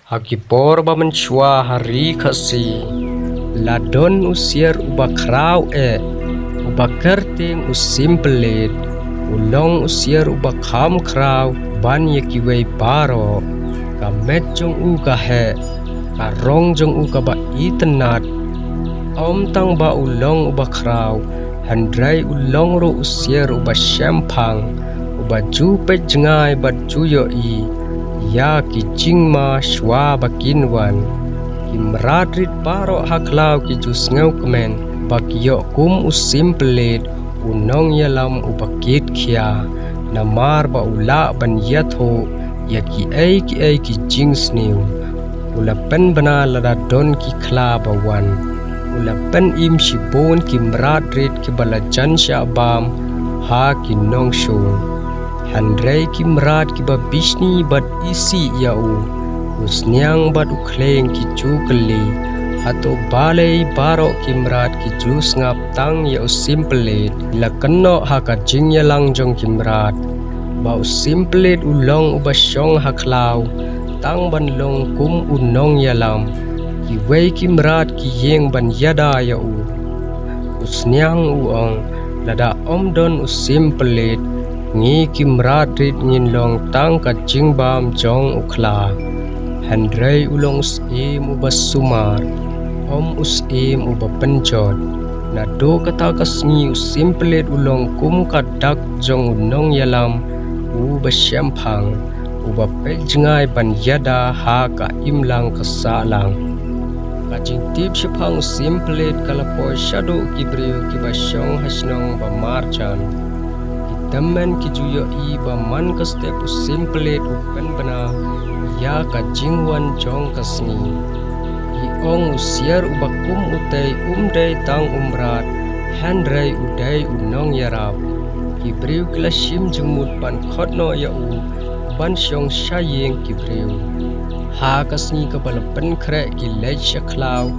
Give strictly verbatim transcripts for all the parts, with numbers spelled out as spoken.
Ha ki por ba mynshuwa ha ri Khasi, la don u siar uba khraw eh, uba kyrteng u Symbiote, u long u siar uba kham khraw ban ïa kiwei baroh. Ka met jong u ka heh, ka rong jong u kaba itynnad. Ym tang ba u long uba khraw, hynrei u long ruh u siar uba shemphang, uba ju peit jngai bad ju ïohi ïa ki jingma shuwa ba kin wan. Ki mrad rit baroh ha khlaw ki ju sngewkmen ba ki ïoh kum u Symbiote, u nongïalam uba kit khia, namar ba u lah ban ïathuh ïa kiei kiei ki jingsniew. U la pynbna lada don ki khla ba wan. U la pynim shibun ki mrad rit kiba la jan shah bam ha ki nongshun. Hynrei ki mrad kiba bishni bad isih ïa u, u sniang bad u khlieng ki ju kylli. Hato balei baroh ki mrad ki ju sngap tang ïa u Symbiote? La kynnoh ha ka jingïalang jong ki mrad ba u Symbiote u long uba shong ha khlaw tang ban long kum u nongïalam. Kiwei ki mrad ki ïeng ban ïada ïa u. U sniang u ong, lada ym don u Symbiote, ngi ki mrad rit ngin long tang ka jingbam jong u khla. Hynrei u long u syiem uba sumar, ym u syiem uba pynjot. Naduh kata ka sngi u Symbiote u long kum ka dak jong u nongïalam uba shemphang, uba peit jngai ban ïada ha ka imlang ka sahlang. Ka jingtip shaphang u Symbiote ka la poi shaduh ki briew kiba shong ha shnong ba marjan. Ki tymmen ki ju ïohi ba man ka step u Symbiote u pynbna ïa ka jingwan jong ka sngi. Ki ong u siar uba kum utei um dei tang u mrad, hynrei u dei u nongïarap. Ki briew ki la shim jingmut ban khot noh ïa u ban shong sha ïing ki briew. Ha ka sngi kaba la pynkhreh ki leit sha khlaw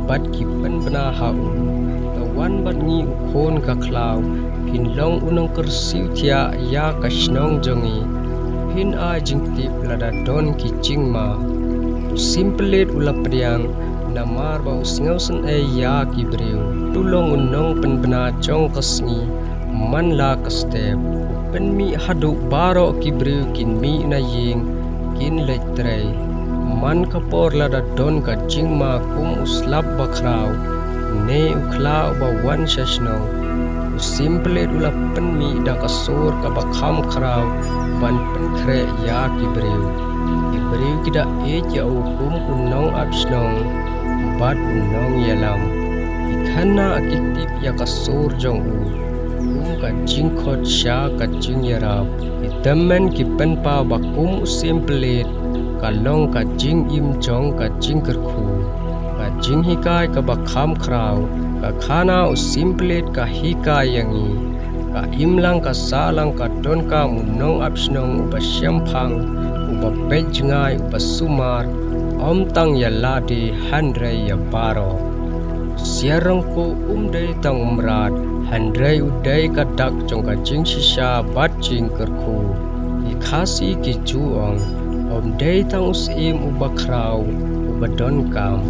bad ki pynbna ha u. To wan bad ngi u khun ka khlaw, phin long u nongkyrsiew thiah ïa ka shnong jong ngi. Phin ai jingtip lada don ki jingma. U Symbiote u la pdiang, namar ba u sngewsynei ïa ki briew. U long u nongpynbna jong ka sngi man la ka step. U pynmih haduh baroh ki briew kin mih na ïing, kin leit trei. Man ka por lada don ka jingma kum u slap ba khraw ne u khla uba wan sha shnong, u Symbiote u la pynmih da ka sur kaba kham khraw ban pynkhreh ïa ki briew. Ki briew ki da ïeit ïa u kum u nongap shnong bad u nongïalam. Ki khynnah ki tip ïa ka sur jong u kum ka jingkhot sha ka jingïarap. Ki tymmen ki pynpaw ba kum u Symbiote ka long ka jingim jong ka jingkyrkhu, ka jinghikai kaba kham khraw. Ka khana u Symbiote ka hikai ïa ngi, ka imlang ka sahlang ka donkam u nongap shnong uba shemphang, uba peit jngai, uba sumar, ym tang ïa lade hynrei ïa baroh. Siar rangko um dei tang u mrad, hynrei u dei ka dak jong ka jingshisha bad jingkyrkhu. Ki Khasi ki ju ong, ym dei tang u syiem uba khraw uba donkam,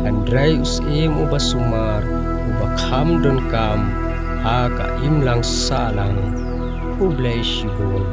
hynrei u syiem uba sumar, uba kham donkam ha ka imlang sahlang. Khublei shibun.